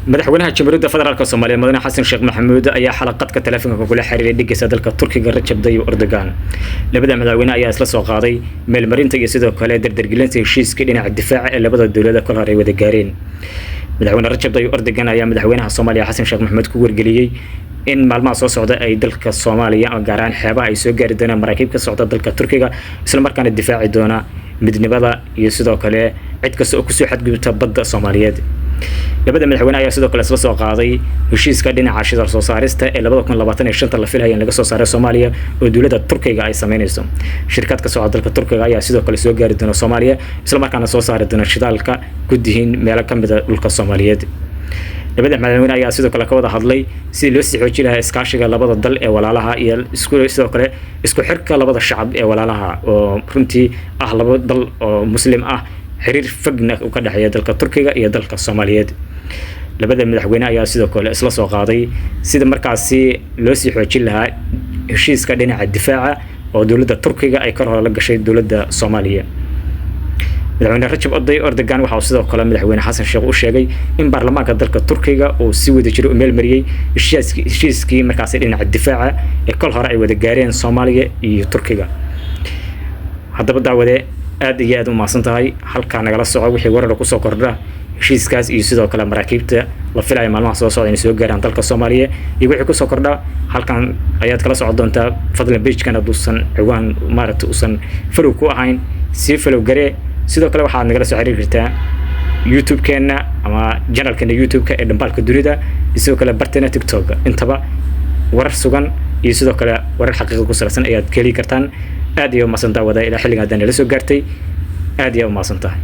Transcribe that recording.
Madaxweynaha Jamhuuriyadda Federaalka Soomaaliya, Mudane Xasan Sheekh Maxamuud, ayaa xalaqadka taleefanka kula xiriiray dhigaysa dalka Turkiga, Rajab Tayyip Erdogan. Labada madaxweyne ayaa isla soo qaaday meelmarinta iyo sidoo kale dardargelinta heshiiska dhinaca difaaca ee labada dowlada kol hore ay wada gaareen. Madaxweyne Rajab Tayyip Erdogan ayaa madaxweynaha Soomaaliya, Xasan Sheekh Maxamuud, ku wargeliyey in maalmaha soo socda ay dalka Soomaaliya ama gaar ahaan xeebaha ay soo gaari doonaan maraakiib ka socda dalka Turkiga, isla markaana difaaci doona midnimada iyo sidoo kale cid kasta oo kusoo xadgudubta badda Soomaaliyeed. Labada madaxweyne ayaa sidoo kale isla soo qaaday heshiiska dhinaca shidaal soo saarista ee 2025 la filaya in laga soo saaray Soomaaliya oo dowladda Turkiga ay sameynayso. Shirkad ka socda dalka Turkiga ayaa sidoo kale soo gaari doona Soomaaliya, isla markaana soo saari doona shidaalka gudihiin meelo ka mid a dhulka Soomaaliyeed. Labada madaxweyne ayaa sidoo kale ka wada hadlay sidii loo sii xoojin lahaa iskaashiga labada dal ee walaalaha iyo isku sidoo kale isku xirka labada shacab ee walaalaha, oo runtii ah laba dal oo Muslim ah, xiriir fogna uu ka dhexeeya dalka Turkiga iyo dalka Soomaaliyeed. Labada madaxweyne ayaa sidoo kale isla soo qaaday sida markaasi loo sii xoojin lahaa heshiiska dhinaca difaaca oo dowladda Turkiga ay kor hore la gashay dowladda Soomaaliya. Madaxweyne Rajab Oday Erdogan waxa uu sidoo kale madaxweyne Xasan Sheekh u sheegay in baarlamaanka dalka Turkiga uu si wada jiro u meelmariyey heshiiskii markaasi dhinaca difaaca ee kol hore ay wada gaareen Soomaaliya iyo Turkiga. Haddaba daawade, aad iyo aad u mahadsan tahay. Halkaa nagala soco wixii warar kusoo kordha heshiiskaas iyo sidoo kale maraakiibta la filaya maalmaha soo socda inay soo gaaraan dalka Soomaaliya iyo wixii kusoo kordha halkan ayaad kala socon doontaa. Fadlan, page-kan hadduusan ciwaan maaragtay usan follow ku ahayn, sii follow garee. Sidoo kale waxaad nagala soo xiriiri kartaa YouTube-keenna ama channel-keena YouTube-ka ee Dhambaalka Dunida iyo sidoo kale barteena TikTok. Intaba warar sugan iyo sidoo kale warar xaqiiqa ku salaysan ayaad ka heli kartaan. Aad iyo umahadsan daawada ilaa xilligan haddaan nala soo gaartay. Aad iyo umahadsan tahay.